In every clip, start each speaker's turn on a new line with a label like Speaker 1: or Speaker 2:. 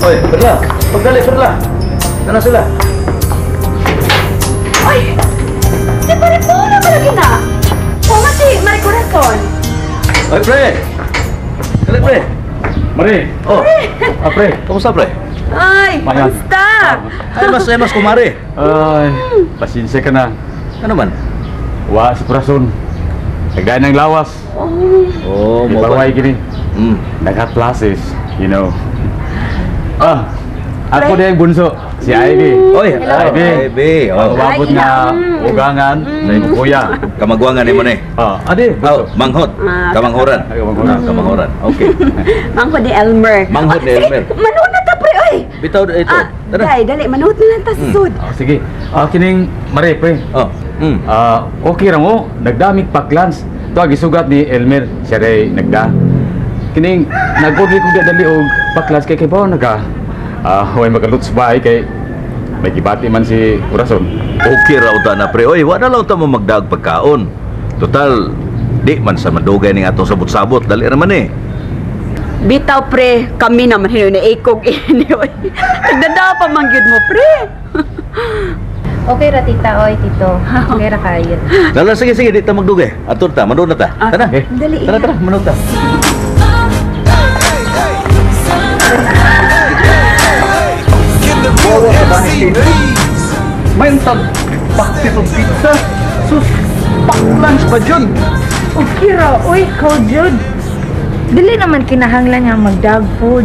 Speaker 1: Oy, Perla. Pagdali, Perla. Kana sila.
Speaker 2: Ay! Si Pare Paula ba lagi na? O nga si Marie Corazon.
Speaker 1: Oy, pre. Dali, pre.
Speaker 3: Mare.
Speaker 1: Oh.
Speaker 3: Ah, pre.
Speaker 1: Kumusta, pre?
Speaker 2: Ay,
Speaker 3: Mayan.
Speaker 2: kamusta?
Speaker 1: Ay, mas kumare.
Speaker 3: Ay, pasensya ka na.
Speaker 1: Ano man?
Speaker 3: Wa si Corazon. Nagdaan ng lawas.
Speaker 2: Oh.
Speaker 1: Oh,
Speaker 3: Di barway kini. Nagha classes. Ah, ako
Speaker 2: Pre.
Speaker 3: din ang bunso, si Ivy.
Speaker 1: Oy,
Speaker 2: Hello.
Speaker 3: Ivy.
Speaker 1: Ivy.
Speaker 3: Ang
Speaker 1: Oh.
Speaker 3: umabot
Speaker 2: Ay,
Speaker 3: nga ugangan sa imong kuya.
Speaker 1: Kamagwangan nimo ni.
Speaker 3: Ah, ade,
Speaker 1: Oh,
Speaker 3: bunso.
Speaker 1: manghot.
Speaker 2: Ah.
Speaker 1: Kamanghoran.
Speaker 3: Ay, kamanghoran.
Speaker 1: Ah, kamanghoran. Okay.
Speaker 2: Manghod ni Elmer.
Speaker 1: Manghod ni
Speaker 2: Ah, sige,
Speaker 1: Elmer.
Speaker 2: Manuot na ta, pre, oy.
Speaker 1: Bitaw ito.
Speaker 2: Ah,
Speaker 1: Tara.
Speaker 2: Day, dali, manuot na lang ta sa sud.
Speaker 3: Ah, sige. Ah, kining Mare, pre.
Speaker 1: Oh.
Speaker 3: Ah, okay ra mo. Nagdamig paklans. Ito ang gisugat ni Elmer. Siya rin nagda. Kining nag-order ko dali og paklans kay kay ba naga. Ah, way magaluts ba kay may gibati man si Corazon.
Speaker 1: Okay ra uta na, pre. Oy, wala lang ta mo magdaag pagkaon. Total, di man sa madugay ning atong sabot-sabot. Dali ra man eh.
Speaker 2: Bitaw, pre, kami naman hinoy na ikog ini, oy. Nagdada pa man gyud mo, pre.
Speaker 4: Okay ra, tita, oy, tito. Okay ra kayo.
Speaker 1: Lala, sige, sige, di ta magdugay. Atur ta, manud na ta.
Speaker 2: Ah,
Speaker 1: Tara.
Speaker 3: Okay.
Speaker 2: Dali.
Speaker 1: Tara, tara, manud ta.
Speaker 5: May untag boxes of pizza. Sus, pack lunch pa dyan.
Speaker 6: Okay ra, oy, ikaw jud. Dili naman kinahanglan nga mag-dog food.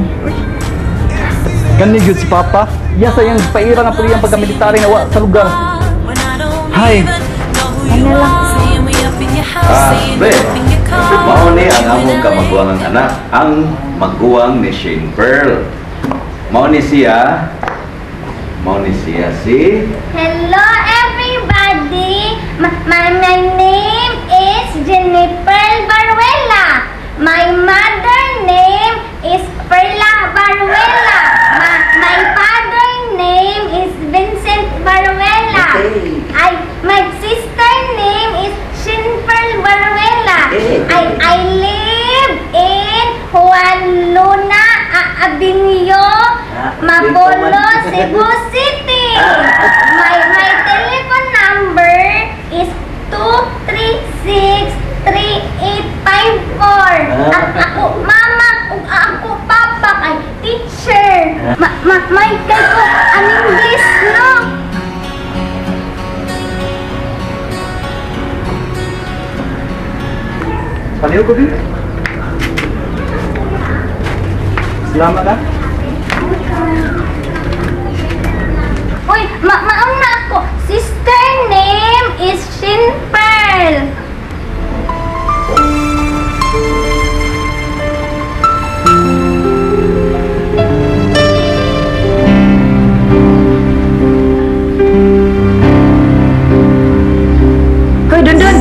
Speaker 5: Gani gyud si Papa. Iya sa iyang paira nga puli ang pagkamilitary na wa sa lugar. Hay,
Speaker 6: Ano lang?
Speaker 1: Ah, pre. Mao ni ang among kamagwangang anak, ang maguwang ni Shane Pearl. Mao ni siya, mao ni siya si
Speaker 7: Hello, everybody! My name is Jennifer Baruela. My mother name is Perla Baruela. My father name is Vincent Baruela. My sister name is Shinpearl Baruela. I live in Juan Luna Avenue, Mabolo, Cebu City. My telephone number is 236-3854. Ang ako mama ug ako papa kay teacher. Ma, ma, may kay ko ang English, no?
Speaker 5: Paliw ko din. Salamat ah.
Speaker 7: Uy, mauna ako. Sister name is Shin Pearl.
Speaker 2: Hoy, Dundun.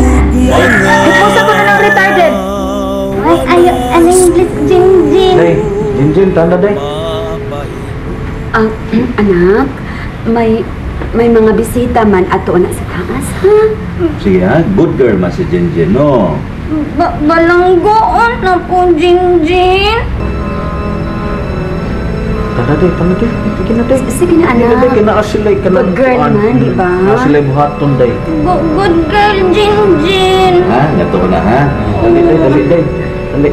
Speaker 2: Iposa ko na ng retarded.
Speaker 7: Ay, ayo, ang English, Jin Jin.
Speaker 5: Day, Jinjin, tanda day.
Speaker 2: Ah, anak, may mga bisita man ato na sa taas, ha?
Speaker 1: Sige ha, good girl man si Jinjin, no?
Speaker 7: Balanggoon na po, Jin Jin.
Speaker 5: Tanda day, tanda day. Sige na day.
Speaker 2: Sige na,
Speaker 5: Sige na day,
Speaker 2: anak.
Speaker 5: kinaa sila kanang
Speaker 2: Good girl
Speaker 5: kuan.
Speaker 2: man, di ba?
Speaker 5: Naa sila buhaton day.
Speaker 7: Good girl, Jin Jin.
Speaker 1: Ha, ngato ko na ha.
Speaker 5: Dali day, dali day. Dali.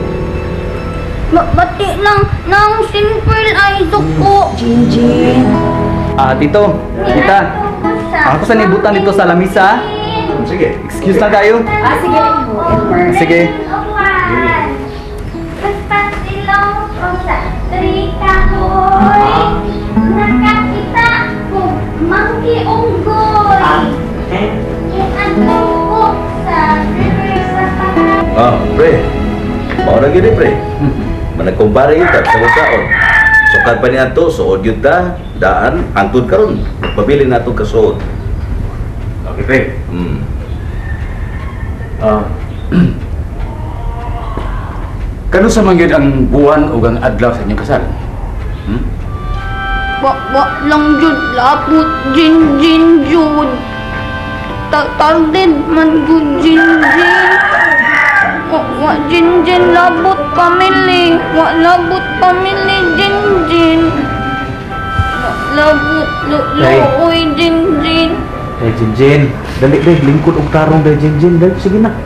Speaker 7: Bati lang ng Shin Pearl ay suko.
Speaker 2: Jin Jin.
Speaker 5: Ah, tito, tita. Ako sa nibutan dito sa lamisa.
Speaker 1: Sige.
Speaker 5: Excuse lang kayo.
Speaker 2: Ah, sige. Elmer.
Speaker 5: Sige.
Speaker 7: Nagpasilong ko sa trikahoy. Nakakita ko monkey unggoy. Iadto ko sa river sa Pahay.
Speaker 1: Ah, pre. Mao na gyud eh, pre. Managkumpare yun ta sa kaon. Sukad pa ni ato, suod yun ta, daan, hangtod karon. Pabili na atong kasuod.
Speaker 3: Okay, pre. Ah. Kano sa man gyud ang buwan ug ang adlaw sa inyong kasal?
Speaker 7: Wa lang jud lapot Jin Jin jud. Tarded man gud Jin Jin. Wa Jin Jin labot pamili. Wa labot pamili Jin Jin. Labot,
Speaker 1: Ay.
Speaker 7: luoy, Jinjin.
Speaker 1: Day Jinjin, dali day lingkod og tarong, day Jinjin, day sige na.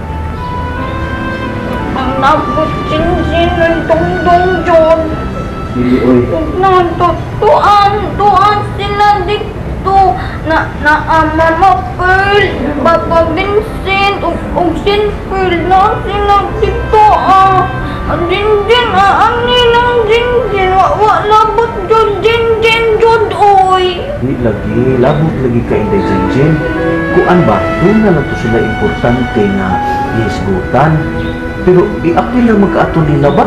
Speaker 7: Ang labot, Jinjin, ang dongdong dyan.
Speaker 1: Dili oy.
Speaker 7: Na, tuan, tuan sila dito. Na, na, Mama Pearl, Papa Vincent, ug Sin Pearl, na sila dito, ah. Ang Jinjin, ah, ang nilang Jinjin, wa, wa, labot jud, Jinjin, jud, oy.
Speaker 1: Di lagi, labot lagi ka, Inday Jinjin. Kuan ba, doon na lang to sila importante nga ihisgutan. Pero i-apil lang magkaato nila ba?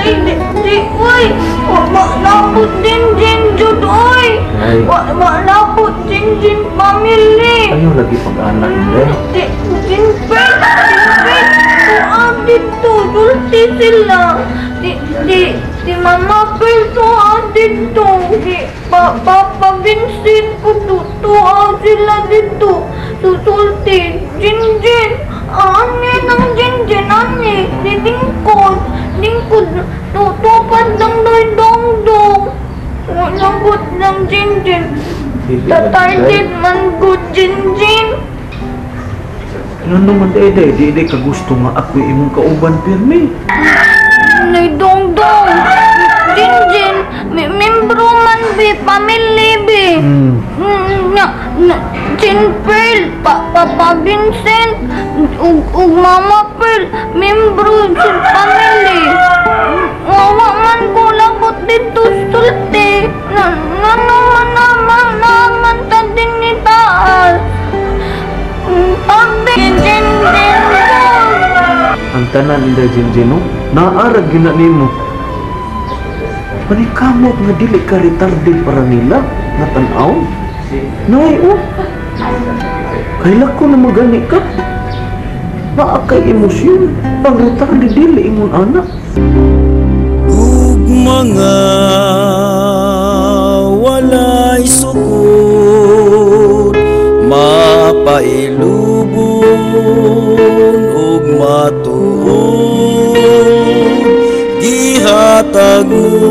Speaker 7: Di, di, di, oy. Wa, wa, labot Jinjin, jud, oy.
Speaker 1: Ay.
Speaker 7: Wa, wa, labot Jinjin family.
Speaker 1: Ayaw lagi pag-anak, Inday.
Speaker 7: Di, Jinpei, Jinpei, tuan dito, sulti sila. Di, di, di Mama Pearl tuan dito. Di, pa, Papa Vincent ko tuan sila dito. Susulti, Jinjin, ani ng Jinjin, ani, di Dingkod, Dingkod, tutupad ng dong dong. Walang ng Jinjin.
Speaker 1: Dili lagi,
Speaker 7: Tatardid man good Jinjin.
Speaker 1: Ano naman day day, di day ka gusto nga ako imong kauban pirmi.
Speaker 7: Nay Dongdong, Jinjin, membro man be, family be. Na, na, Jin Pearl, pa, Papa Vincent, ug Mama Pearl, membro sa family. Wawa man ko labot dito sulti. Na, na naman naman naman ta din ni taas. Tabi, Jinjin,
Speaker 1: Ang tanan, Inday Jinjin, no? Naarag gina nimo. Panikamot nga dili ka retarded para nila nga tan-aw. Nay, oh. Kaila ko na magani ka. Naa kay emosyon. Ang retarded dili imong anak.
Speaker 8: Ug mga walay sukod mapailubon ug matuod gihatag mo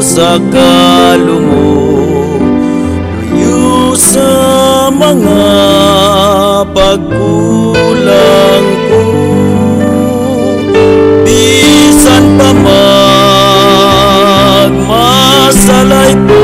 Speaker 8: sa kalumok luyo sa mga pagkulang ko bisan pa magmasalay ko.